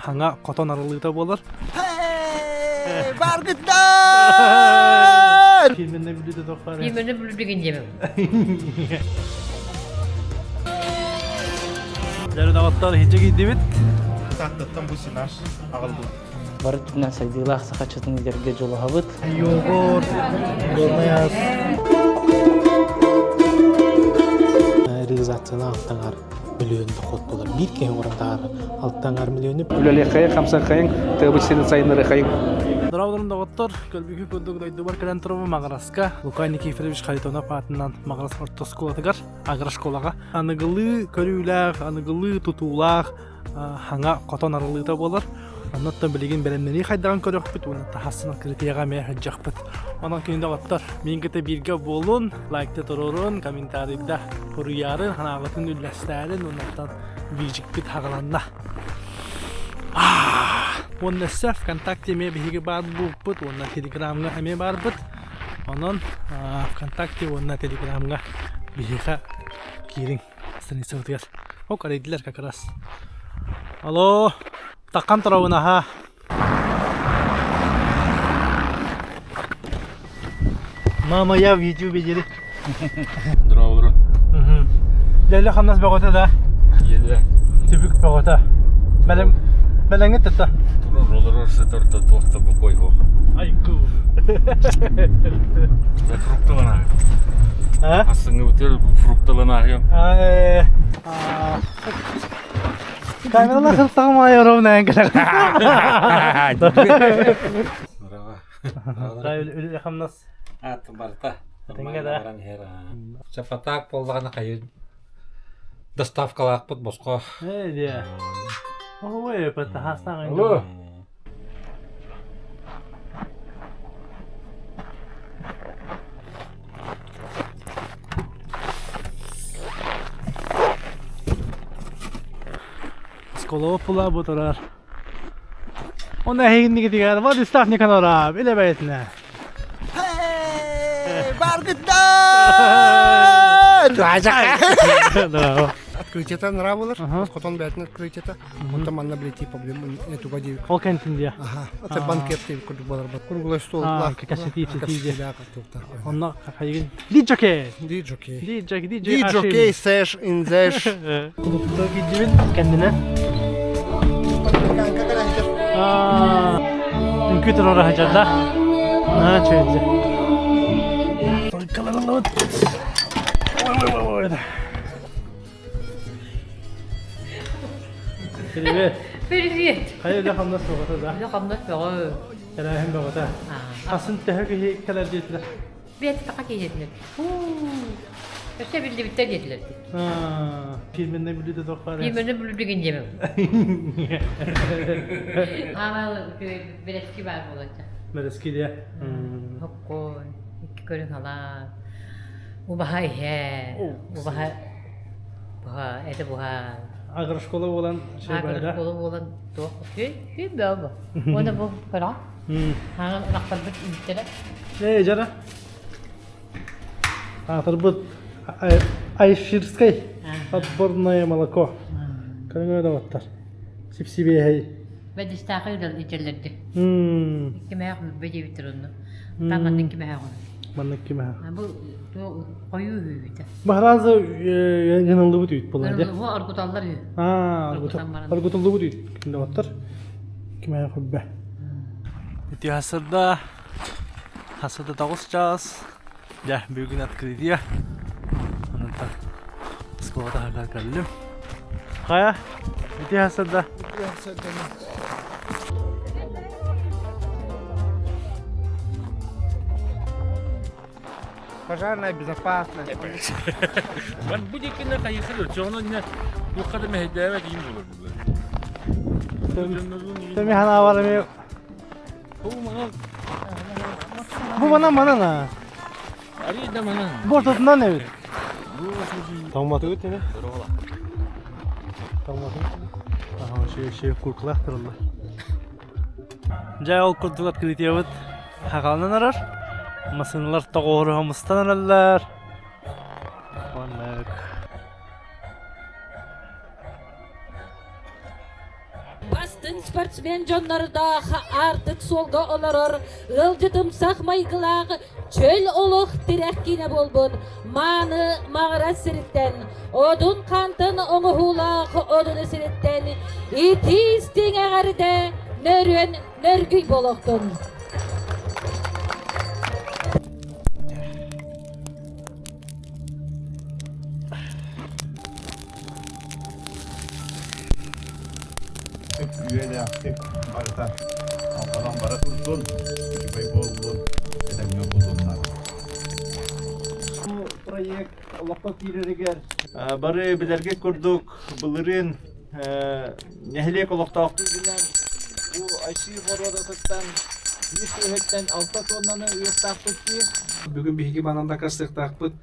Хаҥа хотон арыллыыта буолар. Баргыттар! Фирменный блюдо тохпары. Фирменный блюдо диэмим. Дьэ, доҕоттор, иһиччэ киирдибит. Тааттаттан бу сенаж аҕалбыт. Бары өттүнэн сайдыылаах саха ыччатын иитэргэ дьулуһабыт. Йогурт, горный ас. Реализацияны алтаҥар миллион дохуот буолар. Биир киһи оҥорон таһаарар алтаҥар миллиону. Үлэлиэххэйиҥ, хамсыаххайыҥ, тыабыт сирин сайыннарыаххайыҥ. Дорооболорун доҕоттор, көлбүкү курдук дойдубар кэлэн турабын Маҕараска Лука Никифорович Харитонов аатынан Маҕарас орто оскуолатыгар, агрошколаҕа аныгылыы көрүүлээх, аныгылыы тутуулаах хаҥа хотон арыллыыта буолар. Оннуттан билигин бэлэмнэнии хайдаҕын көрүөхпүт уонна таһассынан кырытыаҕа эмиэ сылдьыахпыт. Онон күн доҕоттор, миин кытта бииргэ буолун, лайкта туруорун, комментарийда суруйаарын, санааҕытын үллэстээрин, оннуттан виджикпит хаҕаланна. Уонна өссө ВКонтакте эмиэ биһиги баар буолбут уонна Телеграмҥа эмиэ баарбыт. Онон ВКонтакте уонна Телеграмҥа биһиэхэ киириҥ. Страницабытыгар. О, арыйдылар как раз. Алло, таххан турабын аха. Мама, я в YouTube дири. Здорово, Дәлі хамнас бөҕөтө да. Еле. Түбүк бөҕөтө. Бэлэм бэлэҥҥит тата. Турар олорор сытар да туох да бокой суох. Айгу. Фрукталана. А? Ассыңыбытыр фрукталана аһыам. Камералар сырттаҕым аайы ровно кэлэр. Үлэ хамнас. Ат барыта. Тэҥҥэ да. Чапатаак буоллаҕына хайы доставкалаахпыт босхо. Ээ диэ. Ой, патахастаан Алло. Осколово пула бу турар. Оны эһигиннигитигэр Владислав Никаноров илэ бэйэтинэ. Баргыттар! Открытиета нравылар, хотон бэйэтин открытиета. Онтон манна били типа блин туга диэбит. Ол кэнтин диэ. Аха, это банкет диэбит курдук буолар. Круглый стол. Кэсэтии диэ. Онно хайыгын Диджокей. Диджокей. Диджокей, диджей Диджокей сэш инзэш. Кулуктуга киирдибин кэннинэ. Үҥкүү туруора сылдьар Аа, чөйдө. Только Ой, ой, ой, ой. Привет. Привет. Хайа үлэ хамнас бөҕөтө да? Үлэ хамнас бөҕө. Тэрээһин бөҕөтө. Хасын төһө киһи кэлэр диэтилэр? Бэйэтэ таха киһи диэтилэр. Өссө биллибиттэр диэтилэр. Фирменный блюдо тохпары. Фирменный блюдо деген диэмим. Аамал бэрэски баар буолачча. Бэрэски диэ. Хоккой, икки көрүҥ халаат. Убаһа иһэ, убаһа буһа, этэ буһа. Агрошкола буолан Агрошкола буолан туох үчүгэй, үчүгэй бөҕө бу. Уонна бу көрөҕүн. Хаҥан ынахтарбыт үүттэрэ. Ээ, дьара. Аатырбыт Айширскай отборное молоко. Көрүҥ доҕоттор. Сипсибиэһэй. Бэдистаахы итэллэрди. Кимээх үлбэ диэбиттэр онно. Там маннык кимээх Маннык кимээх. Бу хойуу үүтэ. Баһаразы гыныллыбыт үүт буолар дии. Бу оргуталлар үһү. Аа, оргутуллубут үүт доҕоттор. Кимээх үлбэ. Ити хасырда хасырда тоҕус чаас. Дьэ, бүгүн открытие. Онтон оскуола таһыгар кэллим. Хайа, ити хасырда. Пожарная безопасность. Бан бу диккинэ хайыхыр өчөҕүнэ инне туохха да мэһэйдээбэт иин буолар булар. Тэми ханаабар эми Бу манан манан а. Арыйда манан. Бу ортотунан эбит. Тоҥмотугут ини? Тоҥмотугут Аха, шее шее куркулаах тураллар. Дьэ ол курдук открытиебыт хаҕаланан эрэр. Массыыналар тоҕуоруһа мустан эрэллэр. Оннук. Бастыҥ. спортсмен дьоннордоох аартык суолга олорор ыалдьытымсах майгылаах чөл олох тирэх киинэ буолбут мааны Маҕарас сириттэн, Одун хаантан оҥоһуулаах Одуну сириттэн итии истиҥ эҕэрдэ нөрүөн нөргүй буолуохтун! Үөлээхтик барыта алҕанан бара турдун, үчүгэй буоллун, этэҥҥэ буоллуннар. Проект олоххо киирэригэр бары билэргит курдук былырыын нэһилиэк олохтоохтуу билэн бу Айсыы боруодатыттан биир сүөһүттэн алта туоннаны ыахтаахпыт дии. Бүгүн биһиги манан дакастыахтаахпыт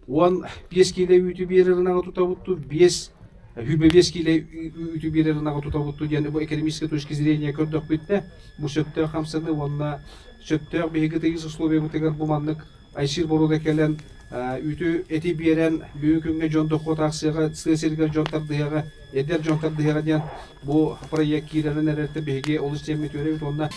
15 киилэ үүтү биэрэр ынаҕы тутабыт 5 25 киилэ үүтү биэрэр ынаҕы тутабыт диэн бу экономической точки зрения көрдөхпүтүнэ бу сөптөөх хамсаныы уонна сөптөөх биһиги тыйыс условиябытыгар бу маннык айсиир боруода кэлэн үүтү эти биэрэн бүгүн күҥҥэ дьон дохуот аахсыаҕа тыа сиригэр дьон тардыһыаҕа эдэр дьон тардыһыаҕа диэн бу проект киирэрин эрэртэ биһиги олус диэммит үөрэбит уонна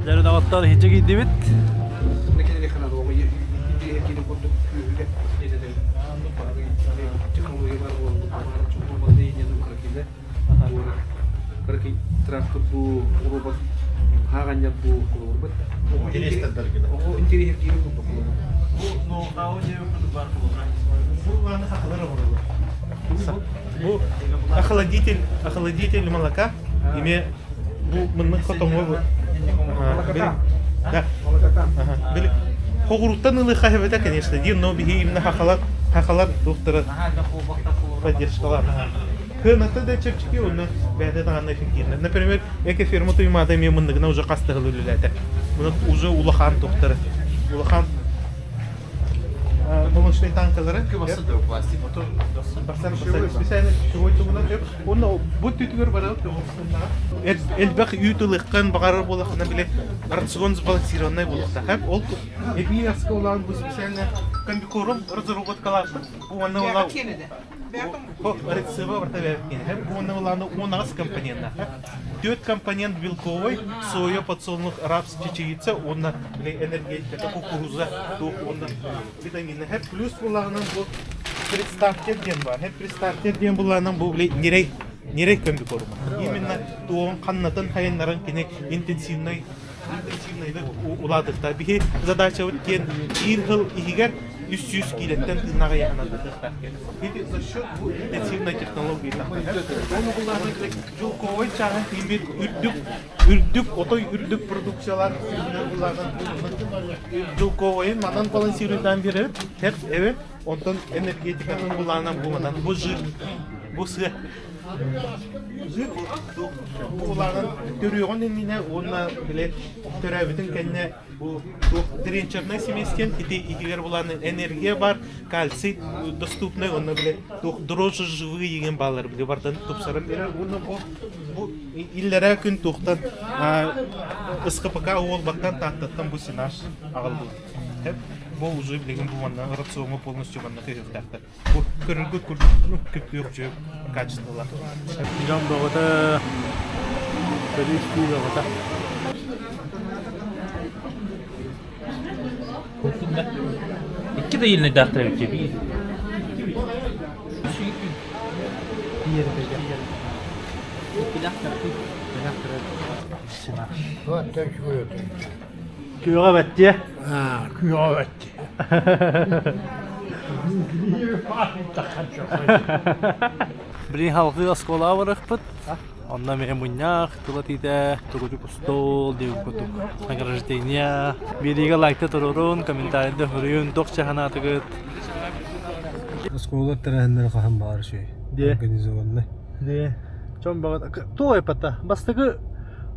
Дьэ, доҕоттор, иһиччэ киирдибит. Трактор бу робот хааганньар бу холобурбут. Интэриэһиргиир курдук холобур. Бу ноу-хау диэбит курдук бар холобура. Бу маны сахалар оҥороллор. Бу охладитель, охладитель молока Ими бу мыннык хотоҥҥо бу Да. Били хоҕуруттан ылыха эбэтэ, конечно, дии, но биһи именно хахалар хахалар туохтара поддержкалар. Кыаната да чэпчэки уонна бэйэтэ даҕаны эффективно. Например, эко-ферма туймаада эмиэ мынныгына уже хас да үлэлээтэ. Муну уже улахан туохтара. Улахан молочные танкалары. Басар басар специально пищевой тугунан Уонна бу түтүгэр барар элбэх үүт ылыаххын баҕарар буоллаххына били рацион сбалансированный буолуохтаах. Ол эбии аска улаан бу специально комбикорм разработкалаахпыт. Бу уонна ула рецеба барта бэбит Бу уонна улааны 18 компоненнаах. Түөрт компонент белковый, соя, подсолнух, рапс, чечевица уонна энергетика, кукуруза, туох уонна витамины. Плюс булааһынан бу предстартер диэн бар. Предстартер диэн булааһынан бу нерей нерей көмбү корума. Именно туоҕун ханнатын хайыннарын кини интенсивный интенсивныйдык улаатыхта. Биһи задачабыт диэн биир хыл иһигэр 300 киилэттэн тыыннаах ыйааһынан тахтаах. Ити за счет бу интенсивной технологии Оны булааһын белковой чааһын тиийбит үрдүк үрдүк отой үрдүк продукциялар белковайын манан балансируйдаан биэрэр хеп эбэ онтон энергетикатын булаанан бу манан бу жир бу сыа жир бу улаанан төрүөҕүн иннинэ уонна били төрөөбүтүн кэннэ бу туох дренчернай смесь ити иһигэр булаанан энергия бар кальций доступный онно били туох дрожжи живые деген баалар били бардан тупсаран берер уонна бу Бу иллэрээ күн туохтан СХПК уолбаттан Тааттаттан бу сенаж аҕаллыбыт. Бу уже билигин бу манна рациоҥҥа полностью манна көһүөхтээхтэр. Бу көрөргүт курдук ну күп-күөх дьүө качестволаах. Дьон бөҕөтө, көрүү-истии бөҕөтө. Икки да иилнэйдээхтэр эбит биир. Күөҕэ бэттиэ. Күөҕэ бэттиэ. Билигин халҕыы оскуолаҕа барыахпыт. Онно эмиэ мунньах, тыл этиитэ, тугутук устуол диэн курдук награждение. Биэриигэ лайкта туруорун, комментарийда суруйун, туох чаһанаатыгыт. Оскуола тэрээһиннэрэ хаһан баар үчүгэй. Диэ. Организованный. Диэ. Чон баҕат туох айпатта? Бастакы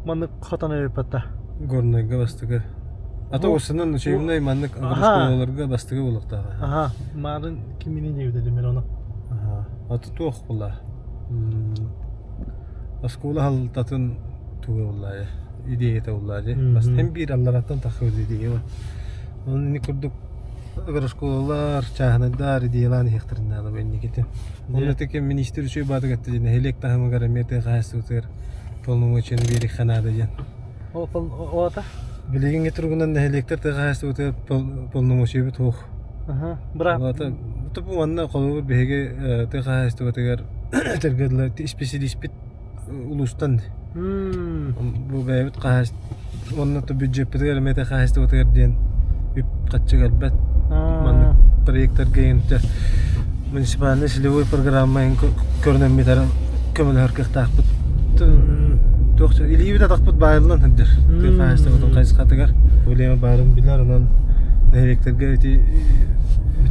маннык хотон айпатта. Горнайга бастакы. А то осынан учебный маннык агрошколаларга бастакы буолуохтааҕа. Аха, маарын кимини диэбит этим ону. Аха. Аты туох була? Оскуола халытатын туга буллаа идеята буллаа дии. Бастан биир аллараттан тахсыбыт идея. Оны курдук. Агрошколалар, чааһынайдар идеялаан иһиэхтэрин наада бу инникитин. Онно таки министр үчүгэй баатык этте диэн нэһилиэк таһымыгар эмиэ тыа хаһаайыстыбатыгар полномочияны биэриэххэ наада диэн. Ол ата? Билигиҥҥи туругунан нэһилиэктэр тыа хаһаайыстыбатыгар полномочиябыт суох. Быраап. Ол бу манна холобур биһиги тыа хаһаайыстыбатыгар этэргэ дылы исписэлииспит улуустан бу бэйэбит хаһаайыстыба уонна бюджеппытыгар эмиэ тыа хаһаайыстыбатыгар диэн үп харчы кэлбэт. Маннык проектарга иҥтэ муниципальный целевой программа көрүнэммит эрэ көмөлөһөр кыахтаахпыт. Туох илиибит атахпыт баайыллан сылдьар тыа хаһаайыстыбатын хайысхатыгар. Проблема баарын билэр, онон нэһилиэктэргэ ити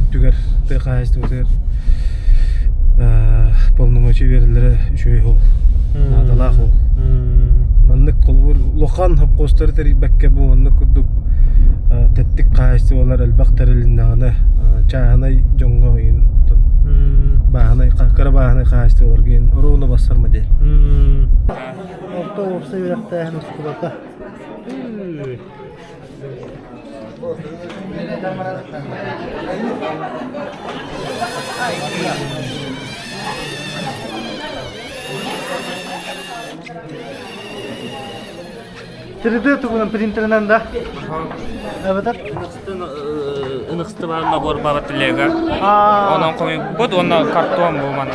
өттүгэр тыа хаһаайыстыбатыгар полномочия биэрэллэрэ үчүгэй ол наадалаах ол. Маннык холобур улахан хопхуостары тэрийбэккэ бу маннык курдук тэттик хаһаайыстыбалар элбэх тэрилиннэҕинэ чааһынай дьоҥҥо бааһынай кыра бааһынай хаһаайыстыбаларга иһин ровно бассар модель. Орто уопсай үөрэхтээһин оскуолата. 3D тугунан принтерынан да? Эбэтэр? Ыныкстыбан набор бара телега. Онон хомуйбут уонна картон бу маны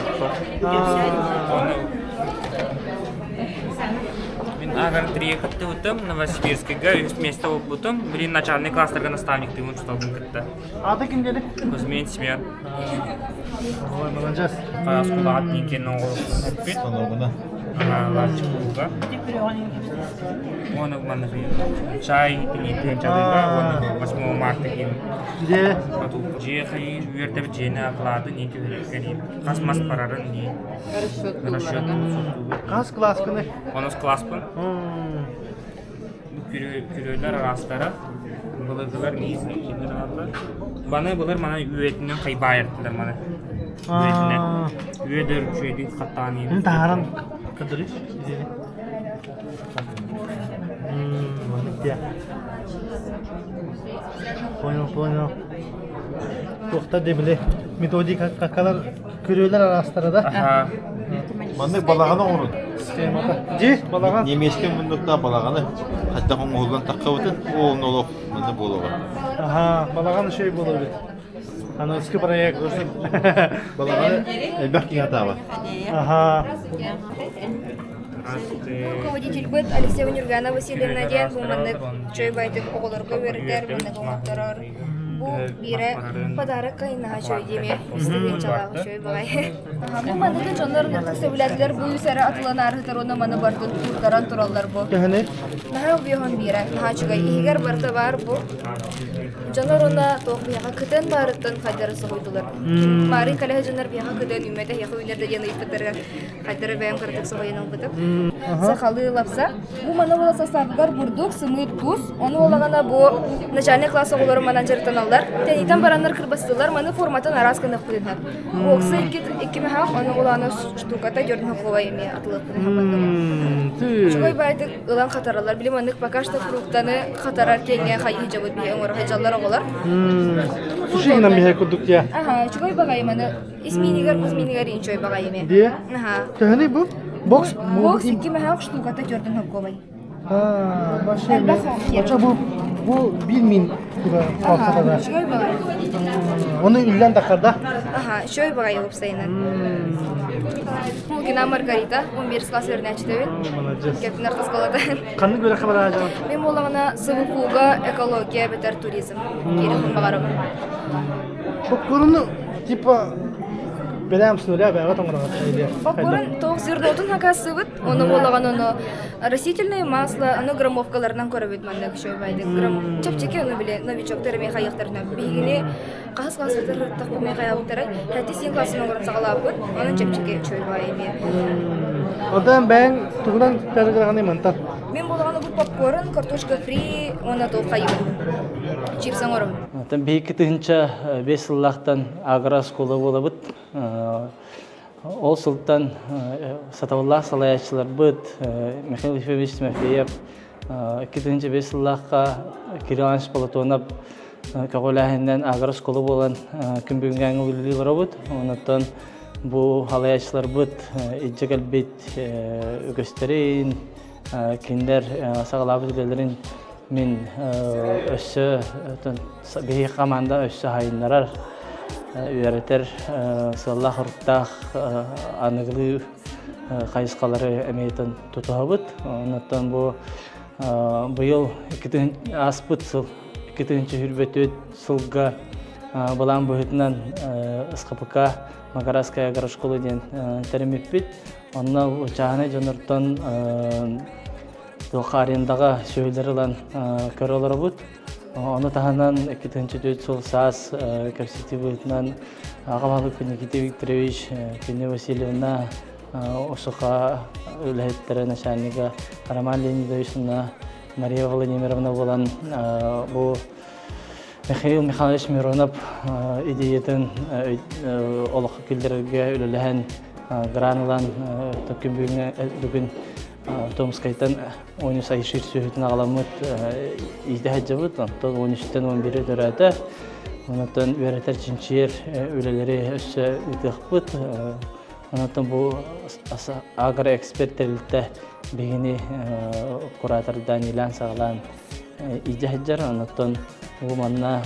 Мин агар трие кыттыбытым, Новосибирскайга үс место буолбутум. Блин, начальный класстарга наставниктыыбын учууталбын кытта. Аты ким деді? Кузьмин Семен. Ой, молодец. Оскуолаҕа тиийэн оҥорбут. Станогуна. Ларчикулга. Уонна манна чай тиниитин чалыга уонна 8 марта кин. Дьиэ. Дьиэ хайын үөрдэбит дьиэни акылаатын нии түһэрэргэ хас мас барарын нии. Расчет Хас класскыны? Онус класспын. Күрүөлэр араастара. Былыргылар миис Баны былыр мана үөтүнэн хайбаайыртылар маны. Үөтүнэн. Үөдөр үчүгэйдик хаттаан Ин таһааран кадырыш Понял, понял. Туохта дебили методика какалар Күрүөлэр араастара да. Маннык балаҕаны оҥорун. Схемата. Дьи, балаҕан. Немецкэй муннуктаах балаҕаны хайдах оҥоһуллан таххабытын, ол олох манна буолуоҕа. Аха, балаҕан үчүгэй буолар эбит. Аныгыскы проект. Балаҕаны элбэх киһи атаабат. Аха. Руководительбыт Алексеева Нюргана Васильевна диэн бу маннык чөй байтык оҕолорго үөрэтэр, маннык оҥотторор. Бу биирэ подарок кайнаһа чөй диэми үстүһүнчалаах үчүгэй баҕай. Бу маныгы дьоннор ынырык сөбүлээтилэр бу үс эрэ атылан аарыһытар уонна маны бардын куурдаран тураллар бу. Төһөнүй? Наһаа убуйаһын биирэ, наһаа үчүгэй. Иһигэр барыта баар бу. Дьоннор уонна туох биһиэхэ кытын баарыттан хайдары соһуйдулар. Маарын кэлэһэ дьоннор биһиэхэ кытын үүммэтэ эһиэхэ үүнэр да диэн ыйыппыттарыгар хайдары бэйэм кыратык соһуйан ылбытым. Сахалыы лапса. Бу маны була составыгар бурдук, сымыыт, туус. Ону буоллаҕына бу начальный класс оҕолору манан дьарыктаналлар. Тэнитэн бараннар кырбастыылар. Маны форматын араас гыныахпытын сөп. Бокса икки икки мөһөөх, ону улаана штуката дьөрнөховай эмиэ атылыахпытын сөп. Үчүгэй баайдык ылан хатараллар. Били маннык пока что фруктаны хатарар киэҥҥэ хайыы дьабыт биһи оҥоро сылдьаллар оҕолор. Суши гынан биһэ курдук дия. Аха, үчүгэй баҕайы маны Ис миинигэр, кус миинигэр инчой баҕайы ме. Дие? Аха. Төһөнүй бу? Бокс? Бокс икки мөһөөх штуката төрдүн хоккобай. Аа, вообще. Элбэх Очо бу бу бир мин тура Аха, үчүгэй баҕайы. Оны үллэн тахарда. Аха, үчүгэй баҕайы уопсайынан. Мулкина Маргарита, 11 класс үөрэнээччитэбин. Молодец. Кэптин ортоскуолата. Ханнык үөрэххэ бараажан? Мен буоллаҕына СВФУга экология бэтэр туризм киириэхпин баҕарабын. Попкорну типа бэлэм с нуля бэҕэ тоҥороҕот или Попкорн тоох зернотун хакассыбыт, ону буоллаҕына ону растительное масло, ону граммовкаларынан көрөбүт маннык үчүгэй баайдык. Грамм чэпчэки ону били новичоктар эмиэ хайыахтарына биһигини хаһыс класспытар тахпымай хайаабыттарай хэтти син классын оҥорон саҕалаабыт, онон чэпчэки үчүгэй баай эмиэ. Одан бэйэҥ тугунан дьарыгыраҕыный мантан? Мин буоллаҕына бу попкорн, картошка фри уонна туох хайыбын. Чипс оҥоробун. Оттон биһиги 1005 сыллаахтан агро-оскуола буолабыт. Ол сылтан сатабыллаах салайааччыларбыт Михаил Ефимович Тимофеев 2005 сыллаахха Кирилл Иванович Платонов. көҕүлээһининэн агрооскуола буолан күн бүгүҥҥэ үлэлии олоробут. Онон бу халайааччыларбыт илдьэ кэлбит үгэстэрин, кинилэр саҕалаабыт үлэлэрин мин өссө биһиги хамаанда өссө хайыннарар, үөрэтэр сыаллаах-соруктаах аныгылыы хайысхалары эмиэ тутуһабыт. Онон бу быйыл ааспыт сыл 2024 сылга былаан быһыытынан СХПК Магараская агрошкола диэн тэриммиппит. Онно чааһынай дьоннортон туохха арендаҕа сүөһүлэр ылан көрө олоробут. Ону таһынан 2004 сыл саас кэпсэтии быһыытынан аҕа баһылык Никита Викторович, Күннү Васильевна ОСХ үлэһиттэрэ начальнига Роман Леонидович уонна Мария Владимировна буолан бу Михаил Михайлович Миронов идеятын олоххо киллэрэргэ үлэлэһэн гран ылан бүгүн Томскайтан 13 айшир сүөһүтүн аҕаламмыт иитэ сылдьабыт. Онтон 13-тэн 11-и төрөөтө. Онтон үөрэтэр чинчийэр үлэлэри өссө ыытыахпыт. Онтон бу агроэксперт тэрилтэ биһигини куратордаан иилээн-саҕалаан илдьэ сылдьар. Онтон бу манна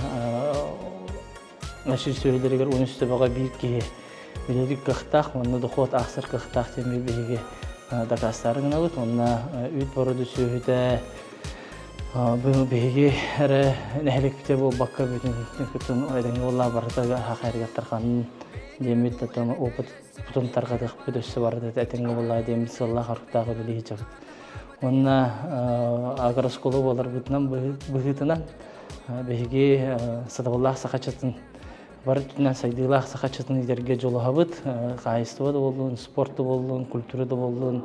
Наши сүөһүлэригэр 13 төбөҕө биир киһи үлэлиир кыахтаах уонна дохуот аахсар кыахтаах диэн биһиги дакаастаары гынабыт. Уонна үүт бороду сүөһүтэ биһиги эрэ нэһилиэкпитэ буолбакка бүтүн кытын эдэҥҥэ буоллаа барыта хахайрыгар тарҕанын диэммит опыт путун тарҕатыахпыт өссө барыта этэҥҥэ буоллаа диэммит сыаллаах-соруктаах үлэлии сылдьабыт. Уонна агрооскуола буоларбытынан быһыытынан биһиги сатабыллаах сахачатын бары өттүнэн сайдыылаах сахачатын иитэргэ дьулуһабыт. Хаһаайыстыба да буоллун, спорт да буоллун, культура да буоллун,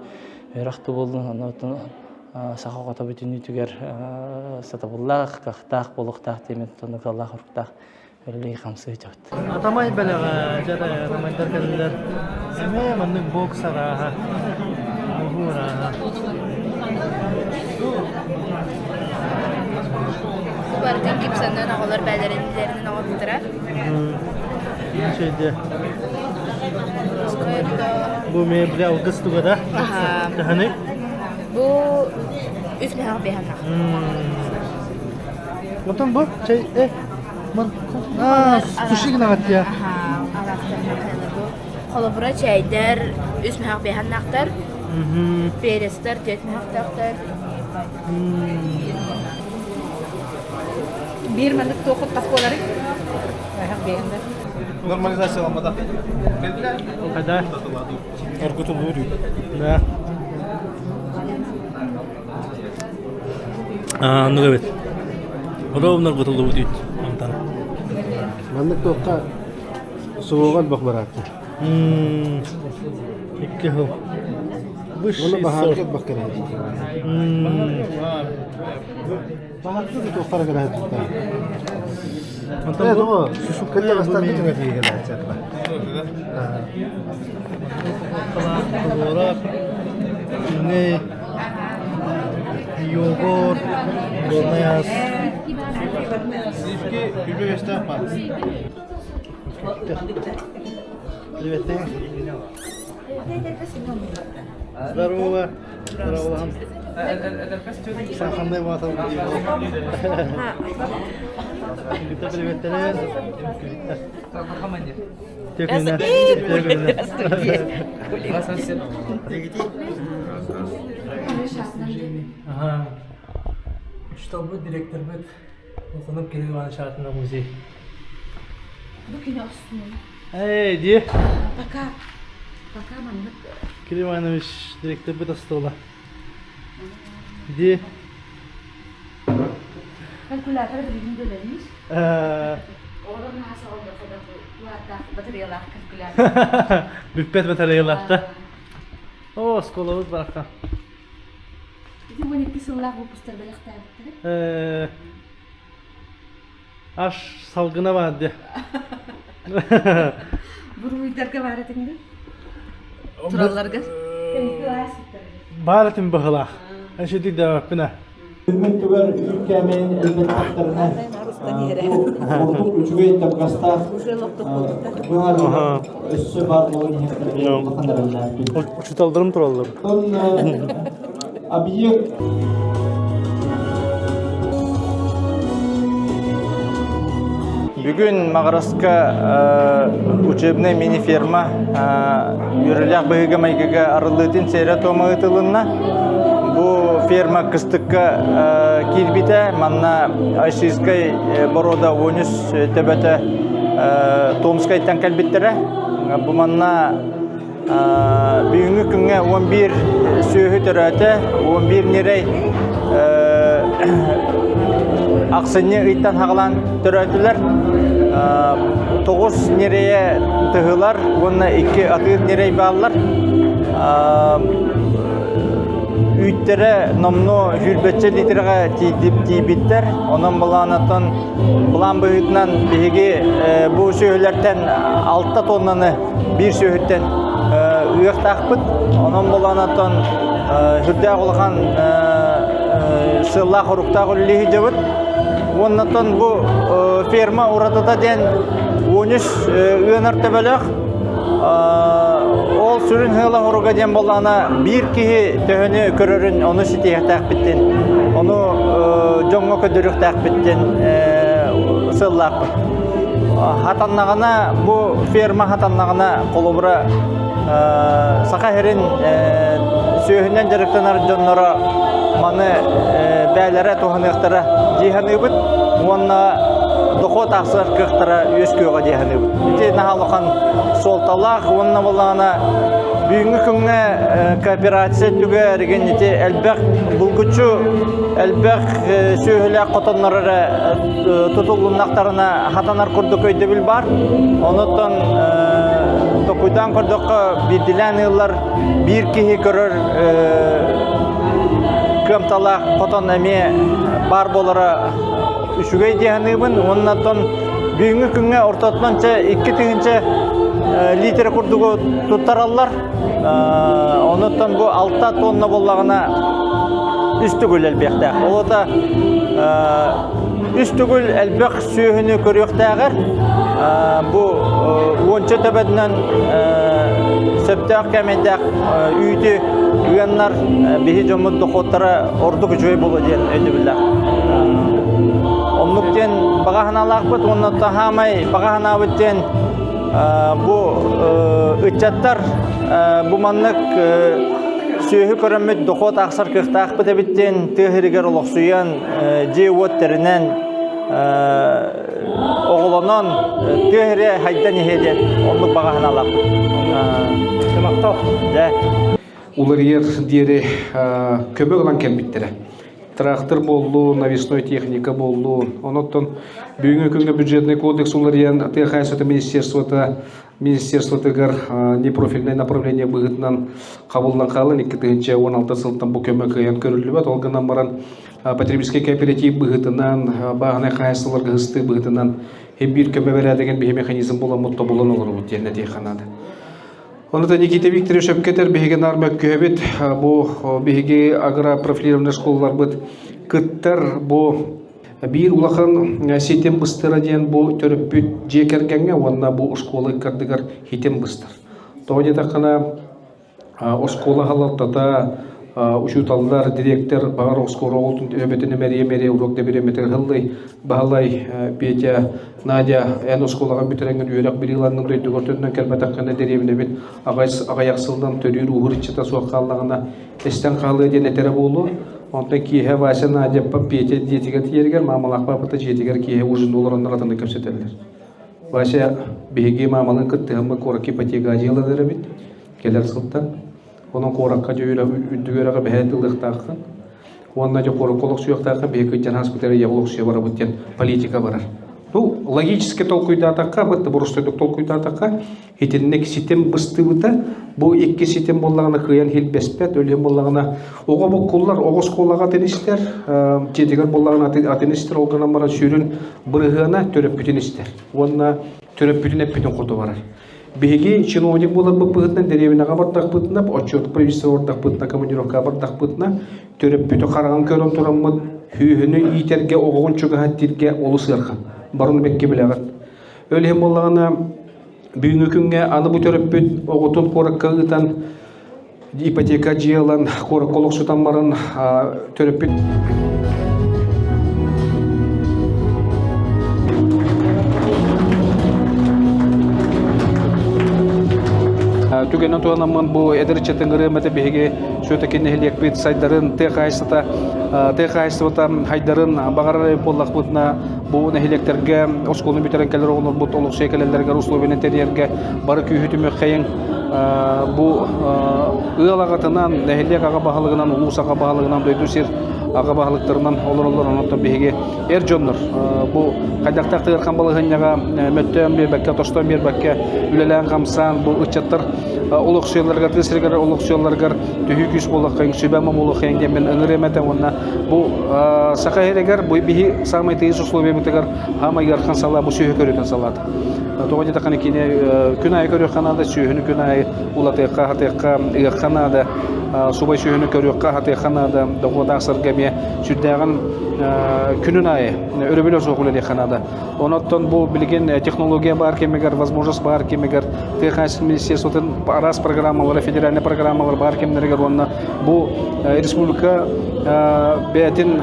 үөрэх да буоллун, онон саха оҕото бүтүннүүтүгэр сатабыллаах, кыахтаах буолуохтаах диэммит тонукалаах-оруктаах үлэлии-хамсыы сылдьабыт. Атамай бэлэҕэ, дьэ да атамайдар кэллилэр. Эмиэ маннык бокс арааһа, оһуу арааһа. Барытын гипсоннан оҕолор бээлэрин илиилэринэн оҥорбуттара. Үчүгэй Бу мебель алгыс туга да? Төһөнүй? Бу үс мөһөх биһанах. Отон бу чэй э ман аа суши гынаҕат я. Холобура чэйдэр үс мөһөх биһаннахтар. Перецтэр түөрт мөһөхтөөхтөр. Биир маннык туохут хас буоларый? Нормализацияламмата. Когда? Оргутулуур. Да. Оннук эбит. Ровно оргутуллубут үүт амтан. Маннык туохха суоҕа элбэх барааччы. Икки сыл. Уонна баһаарга элбэх кэрэһит. Баһаарга да туохтара кэрэһит Онтон тоҕо кытта бастарбыт Туорак, күннэй, йогурт, горнай ас. Сливки үбү баар. Привет. Здорово. Здорово. Саханный ватал. Привет. Ага. Чтобы директорбыт Улханып Кирилл Иванович аатынан музей. Бу күнү охсун. Эй, ди. Пока. Пока маннык. Кирилл Иванович директорбыт остуола. Ди. Калькулятор билигин төлөнүс. Оҕолор наһаа соҕоллор батареялаах калькулятор. Бүппэт батареялаах да. О, оскуолабыт барахсан. Ити 12 сыллаах выпустар бэлэхтээбиттэрэ. Аш салгына баар дии. Буруйдарга баар этиҥ дуу? Туралларга? Баар этим быһылаах. Эшитик дэбэппин ээ. Күммүт түгэр үүт кээмэйин элбэттэхтэринэ. Устан иһэрэ. Ордук үчүгэй табыгастаах быһаарыылар өссө баар буолан иһиэхтэрэ улахан эрэллээхпин. Учууталларым тураллар. Объект Бүгүн Маҕараска учебнай мини-ферма үөрүүлээх быһыыга-майгыга арыллыытын сиэрэ-туома ыытылынна. Бу ферма кыстыкка киирбитэ. Манна Айсийскай боруода 13 төбөтө Томскайтан кэлбиттэрэ. Бу манна Бүгүҥҥү күҥҥэ 11 сүөһү төрөөтө, 11 ньирэй ахсынньы ыйтан хаҕалаан төрөөтүлэр. 9 ньирэйэ тыһылар уонна 2 атыыр ньирэй бааллар. Үүттэрэ номнуо сүүрбэччэ литрэҕэ тиийбиттэр. Онон былаанаттан былаан быһыытынан биһиги бу сүөһүлэртэн 6 тоннаны биир сүөһүттэн ыахтаахпыт. Онон болоонотон сүрдээх улахан сыаллаах-оруктаах үлэлии сылдьабыт. Уоннатон бу ферма уратыта диэн 13 ыанар төбөлөөх. Ол сүрүн сыала-соруга диэн буоллаҕына биир киһи төһөнү көрөрүн ону ситиһиэхтээхпиттин, ону дьоҥҥо көрдөрүөхтээхпиттин сыаллаахпыт. Хатаннаҕына, бу ферма хатаннаҕына, холобура, Саха сирин сүөһүнэн дьарыктанар дьонноро маны бээлэрэ туһаныахтара дии саныыбыт уонна дохуот аахсар кыахтара үөскүөҕэ дии саныыбыт. Ити наһаа улахан суолталаах уонна буоллаҕына бүгүҥҥү күҥҥэ кооперация өттүгэр игин ити элбэх булгуччу элбэх сүөһүлээх хотоннор эрэ тутуллуннахтарына хатанар курдук өйдөбүл баар. Онуттан токуйдаан көрдөххө биирдилээн ыаллар биир киһи көрөр кыамталаах хотон эмиэ баар буолара үчүгэй дии саныыбын. Уонна оттон бүгүҥҥү күҥҥэ ортотунан чэ 2000 литр курдугу туттараллар. Онуттан бу 6 тонна буоллаҕына үс төгүл элбиэхтээх. Ол ата үс төгүл элбэх сүөһүнү көрүөхтээҕэр бу уонча төбөтүнэн сөптөөх кээмэйдээх үүтү ыаннар биһи дьоммут дохуоттара ордук үчүгэй буолуо диэн өйдөбүллээх. Оннук диэн баҕа санаалаахпыт уонна таһаамай баҕа санаабыт диэн бу ыччаттар бу маннык сүөһү көрөммүт дохуот аахсар кыахтаахпыт эбит диэн тыа сиригэр олохсуйан дьиэ-уот тэринэн оҕолонон тыа сирэ хайдан иһиэ диэн оннук баҕа санаалаахпыт. Махтал. Дьэ. Уларыйар диэри көмө ылан кэлбиттэрэ. Трактор буоллун, навесной техника буоллун. Онон бүгүҥҥү күҥҥэ бюджетный кодекс уларыйан тыа хаһаайыстыбатын министерствота министерствотыгар непрофильнай направление быһыытынан хабыллан хаалан 2016 сылтан бу көмө кыайан көрүллүбэт. Ол гынан баран потребительскай кооператив быһыытынан, бааһынай хаһаайыстыбаларга ыһыстыы быһыытынан биир көмө бэрээдэгин биһи механизм буламмыт тобулан олоробут диэн этиэххэ наада. Ону да Никита Викторович сөпкө биһиги наар мөккүһэбит. Бу биһиги агропрофилированный школаларбыт кыттар бу биир улахан ситим быстара диэн бу төрөппүт дьиэ кэргэҥҥэ уонна бу школа ыккардыгар хитим быстар. Тоҕо диэтэххинэ оскуола халалтата учууталлар, дириэктэр баҕар оскуола оҕотун өбөтүн эмэрийэ-эмэрийэ уруок да бириэмэтигэр һыллый Баһылай, Петя, Надя, эн оскуолаҕа бүтэрэҥҥин үөрэх билиилаҥҥын дойдугар төннөн кэлбэтэххинэ дэриэбинэбит аҕыйах сылынан төрүүр ууһур иччитэ суох хааллаҕына эстэн хаалыа диэн этэрэ буолуо. Онтон киэһэ Вася, Надя, Петя дьиэтигэр тиийэригэр маамалаах паапата дьиэтигэр киэһэ ужин олороннор атыны кэпсэтэллэр. Вася биһиги маамалыын кыттыһаммыт куоракка ипотека дьыалалар эбит кэлэр сылтан. Онон куоракка дьэ үрдүк үөрэҕи бэһэт ылыахтааххын. Уонна дьэ куоракка олохсуйуохтаахха биһиги кыдьан ааспытыгар ийэ олохсуйа барабыт диэн политика барар. Ну, логически толкуйдаатахха, бытты боростойдук толкуйдаатахха, итинник ситим быстыбыта, бу икки ситим буоллаҕына кыайан хилбэспэт, өлүөн буоллаҕына оҕо буккуллар, оҕо оскуолаҕа атын истэр, дьиэтигэр буоллаҕына атын истэр, ол гынан баран сүрүн бырыһыана төрөппүтүн истэр уонна төрөппүтүн эппитин хоту барар. Биһиги чиновник буоларбыт быһыытынан дэриэбинэҕэ бардахпытына, отчет правительство бардахпытына, командировкаҕа бардахпытына, төрөппүтү хараҕын көрөн тураммыт. Хүүһүнү иитэргэ оҕоҕун чугаһат тиргэ олус ыархан. Барын бэкке билэҕит. Өл иһин буоллаҕына бүгүҥҥү күҥҥэ аны бу төрөппүт оҕотун куоракка ыытан ипотека дьиэ ылан куоракка олохсутан баран төрөппүт Түгэнэн туһанаммын бу эдэр ыччатын ырыамата биһиги все-таки нэһилиэкпит сайдарын тыа хаһаайыстыбата тыа хаһаайыстыбата хайдарын баҕарар буоллахпытына бу нэһилиэктэргэ оскуоланы бүтэрэн кэлэр оҕолорбут олохсуйа кэлэллэригэр условияны тэрийэргэ бары күүһү түмүөххэйиҥ бу ыал аҕатынан нэһилиэк аҕа баһылыгынан улуус аҕа баһылыгынан дойду сир аҕа баһылыктарынан олороллор онон биһиги эр дьоннор бу хайдахтаах ыарахан балаһыанньаҕа мөттөөн биэрбэккэ тостон биэрбэккэ үлэлээн хамсаан бу ыччаттар олохсуйалларыгар тыа сиригэр олохсуйалларыгар төһүү күүс буолуоххайыҥ сүбэ-ама буолуоххайыҥ диэн мин ыҥырыам этэ уонна бу саха иһэригэр бу биһи саамай тыйыс условиябытыгар хаамай ыарахан салаа бу сүөһү көрүүтүн салаата тоҕо диэтэххинэ кини күн аайы көрүөххэ наада сүөһүнү күн аайы улатыахха аһатыахха ыахха наада субай сүөһүнү көрүөххэ аһатыахха наада дохуотаах сырга эмиэ сүрдээҕин күнүн аайы өрөбүлэ суох үлэлиэххэ наада. Онон бу билигин технология баар кэмигэр, возможность баар кэмигэр тыа хаһаайыстыбатын министерствотын араас программалара, федеральнай программалар баар кэмнэригэр уонна бу республика бэйэтин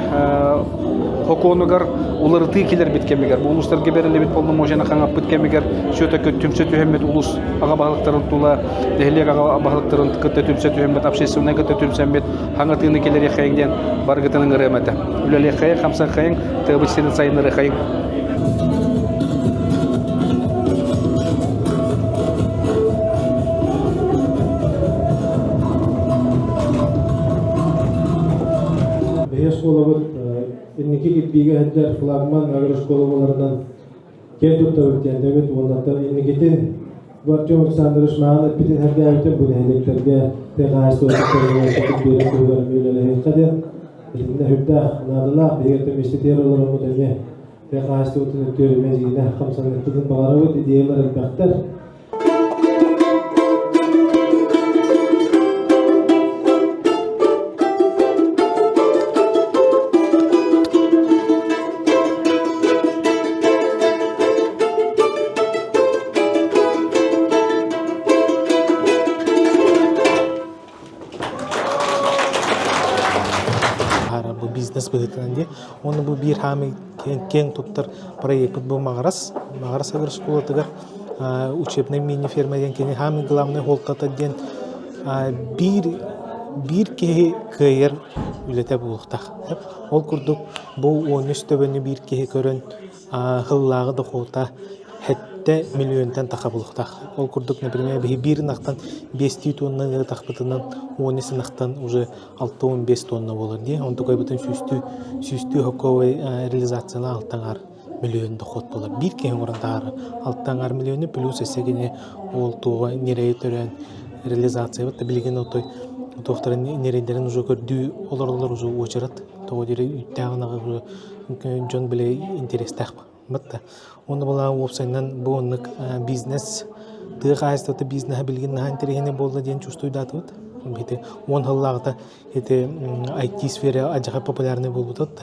хокуонугар уларытыы киллэрбит кэмигэр, бу улуустарга бэриллибит полномочияны хаҥаппыт кэмигэр все-таки түмсэ түһэммит улуус аҕа баһылыктарын тула, нэһилиэк аҕа баһылыктарын кытта түмсэ түһэммит, общественнай кытта түмсэммит хаҥатыыны киллэриэххэйиҥ диэн барыгытын ыҥырыам этэ. Үлэлиэххэйиҥ, хамсыаххайыҥ, тыабыт сирин сайыннарыаххайыҥ. Биһиги оскуолабыт инники кирбиигэ сылдьар флагман агрошкола буоларынан киэн туттабыт диэн этэбит уонна инникитин бу Артем Александрович мааҕын эппитин сэргээбитим бу нэһилиэктэргэ тыа хаһаайыстыбатын көрүҥэр биэрэр туһугар эмиэ үлэлэһиэххэ диэн итиннэ сүрдээх наадалаах биһиги миэстэтигэр олороммут эмиэ тыа хаһаайыстыбатын өттүгэр эмиэ дьиҥинэ хамсаныахпытын баҕарабыт идеялар элбэхтэр. Бу бизнес быһыытынан дии. Уонна бу биир хаамый киэҥ туттар проекпыт бу Маҕарас. Маҕарас агрошколатыгар учебнай мини-ферма диэн кини хаамый главный суолтата диэн биир биир киһи кыайар үлэтэ буолуохтаах. Ол курдук бу 13 төбөнү биир киһи көрөн сыллааҕы дохуота 7 миллионтан таха булуохтаах. Ол курдук, например, биһи биир ынахтан биэстии тонна ыытахпытынан 13 ынахтан уже 6-15 тонна буолар дии. Онтукайбытын сүүстүү сүүстүү хоковой реализацияны алтаҥар миллион доход буолар. Биир киһи оҥорон таһаарар алтаҥар миллиону плюс өссө кини ол туоҕа ньирэйи төрөөн реализациябыт да билигин отой туохтарын ньирэйдэрин уже көрдүү олороллор уже уочарат тоҕо диэри үүттээх ынаҕы дьон били интэриэстээх батта. Уонна была уопсайынан бу оннук бизнес тыа хаһаайыстыбата бизнеһа билигин наһаа интэриэһинэй буолла диэн чувствуйдаатыбыт. Ити уон сыллааҕыта ити IT сфера адьаха популярный буолбутат да.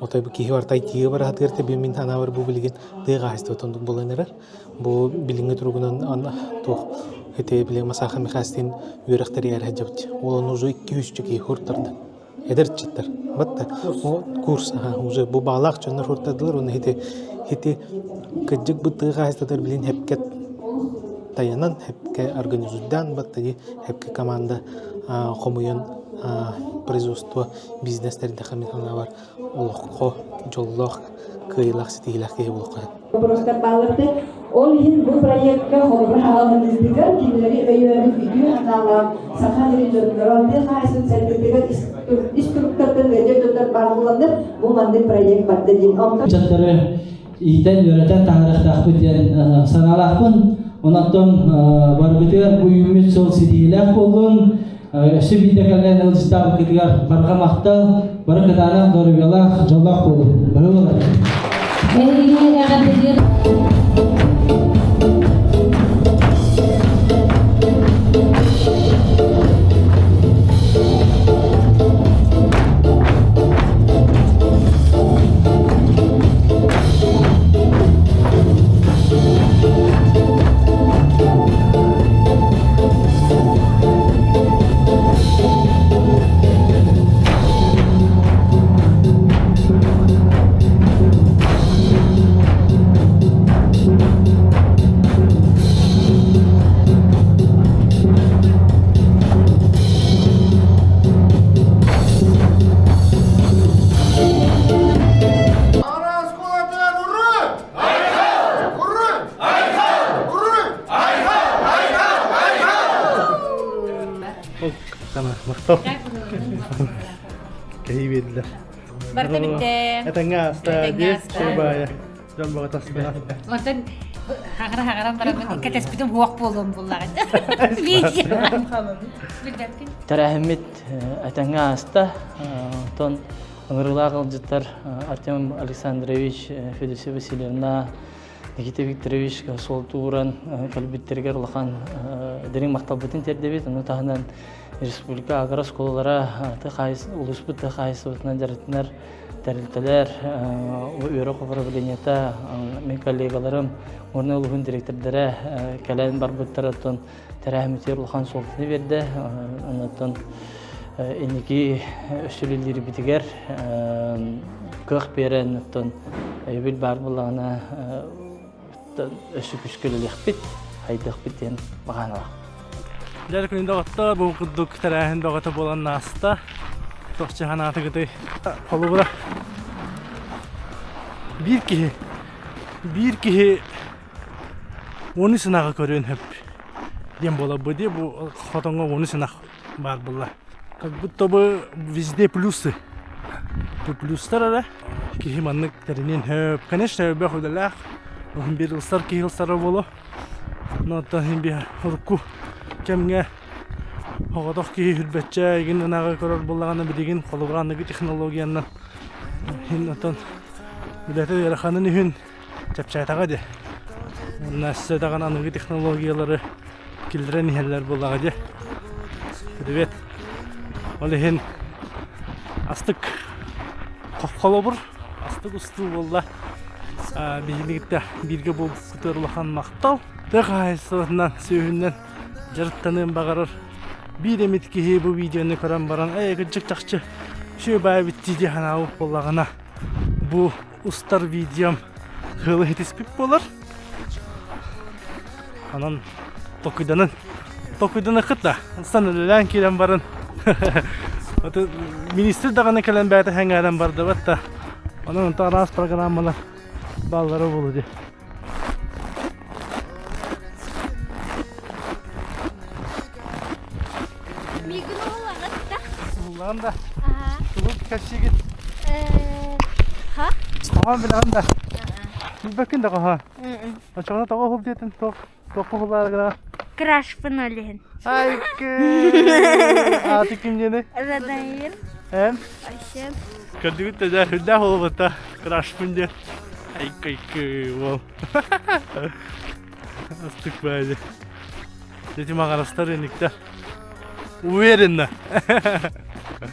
Отой бу киһи барыта IT-га бара сатыыр да мин санаабар бу билигин тыа хаһаайыстыбата оннук буолан эрэр. Бу билиҥҥи туругунан туох ити билигин Масаха Михайловичтыын үөрэхтэригэр сылдьабыт. Ол ону уже 200 киһи хуртарда. Эдэр ыччаттар. Батта курс уже бу баалаах дьоннор хуртардылар уонна ити ити кырдьык бу тыа хаһаайыстыбатыгар билин хепке таянан хепке организуйдаан батта хепке команда хомуйан производство бизнес тэрдэхэ мин санаабар олоххо дьоллоох кыайыылаах ситиһиилээх киһи буолуохха Вопростар баалларды. Ол иһин бу проектка холобур хааланныытыгар кинилэри өйөөбүт үтүө санаалаах саха сирин дьонноро тыа хаһаайыстыбатын сайдыытыгар ис туруктартан ыалдьар дьоннор баар буоланнар бу маннык проект барда диэн. Онтон ыччаттары иитэн үөрэтэн таһаарыахтаахпыт диэн санаалаахпын. Онон барыбытыгар бу үүммүт сыл ситиһиилээх буоллун. Өссө биирдэ кэлэн ыалдьыттаабыккытыгар барҕа махтал, бары кытаанах доруобуйалаах, дьоллоох буолун. Бары Эһигини эҕэрдэлиир Сана махтал. Кэһии биэрдилэр. Барыта бүттэ. Этэҥҥэ ааста. Этэҥҥэ ааста. Баайа. Дьон бөҕө тастына. Онтон хаҕара-хаҕаран бараммын кэтэспитим уох буолуом буллаҕын. Видео. Билбэппин. Тэрээһиммит этэҥҥэ ааста. Онтон ыҥырыылаах ыалдьыттар Артем Александрович, Федосия Васильевна, Никита Викторович суолтууран кэлбиттэригэр улахан дириҥ махталбытын тиэрдэбит. Ону таһынан республика агро оскуолалара улууспут тыа хаһаайыстыбатынан дьарыктанар тэрилтэлэр, үөрэх управлениета, мин коллегаларым, уонна улууһун директордара кэлэн барбыттар. Оттон тэрээһиммитигэр улахан суолтаны биэрдэ. Оннуттан инники өссө үлэлиирбитигэр кыах биэрэн, оттон өйөбүл баар буоллаҕына өссө күүскэ үлэлиэхпит, хайдыахпыт диэн баҕаналаах. Дьэ күн доҕоттор, бу курдук тэрээһин бөҕөтө буолан ааста. Туох чаһанаатыгытый? Холобура, биир киһи, биир киһи уону сынаҕы көрүөн сөп диэн буолар дии бу хотоҥҥо уону сынах баар буолла. Как будто бы везде плюсы. Плюстар эрэ. Киһи маннык тэриниэн сөп. Конечно, элбэх үлэлээх. Биир ылсар киһи ылсара буолуо. Но оттон иһин биир урукку кэмҥэ оҕотох киһи хүрбэччэ игин ынаҕы көрөр буоллаҕына билигин холобура аныгы технологиянан иһин оттон үлэтэ ыараханын иһин чэпчээтэҕэ дии. Уонна өссө даҕаны аныгы технологиялары киллэрэн иһэллэр буоллаҕа дии. Привет. Ол иһин астык холобур, астык устуу буолла. Биһигини кытта бииргэ буолбуккутугар улахан махтал. Тыа хаһаайыстыбатынан, сүөһүнэн дьарыктаныан баҕарар биир эмит киһи бу видеону көрөн баран, эй, кырдьык чахчы сүө баай эбит дии дии санаабыт буоллаҕына, бу устар видеом кыылы хитиспит буолар. Онон токуйданын токуйданыкыт да сан үлэлээн киирэн баран министр даҕаны кэлэн бэйэтэ сэҥээрэн бардыбат да онон онто араас программалар бааллара буолуо дии. Мигин уһулаҕыт да? Уһулаҕын да? Тугу кэпсиигит? Ха? Хоһоон билэҕин да? Билбэккин да хоһоон? Оччоҕуна тоҕо уһул диэтин туох туохха уһулаары гынаҕын? Крашпын ол иһин. Айкы! Ааты ким диэний? Радаир. Эн? Айсен. Көрдүгүт да дьэ үрдээх уолбута крашпын диэн. Айкы-айкы уол. Астык баайы. Дети маҕарастар иниктэр. Уверенно.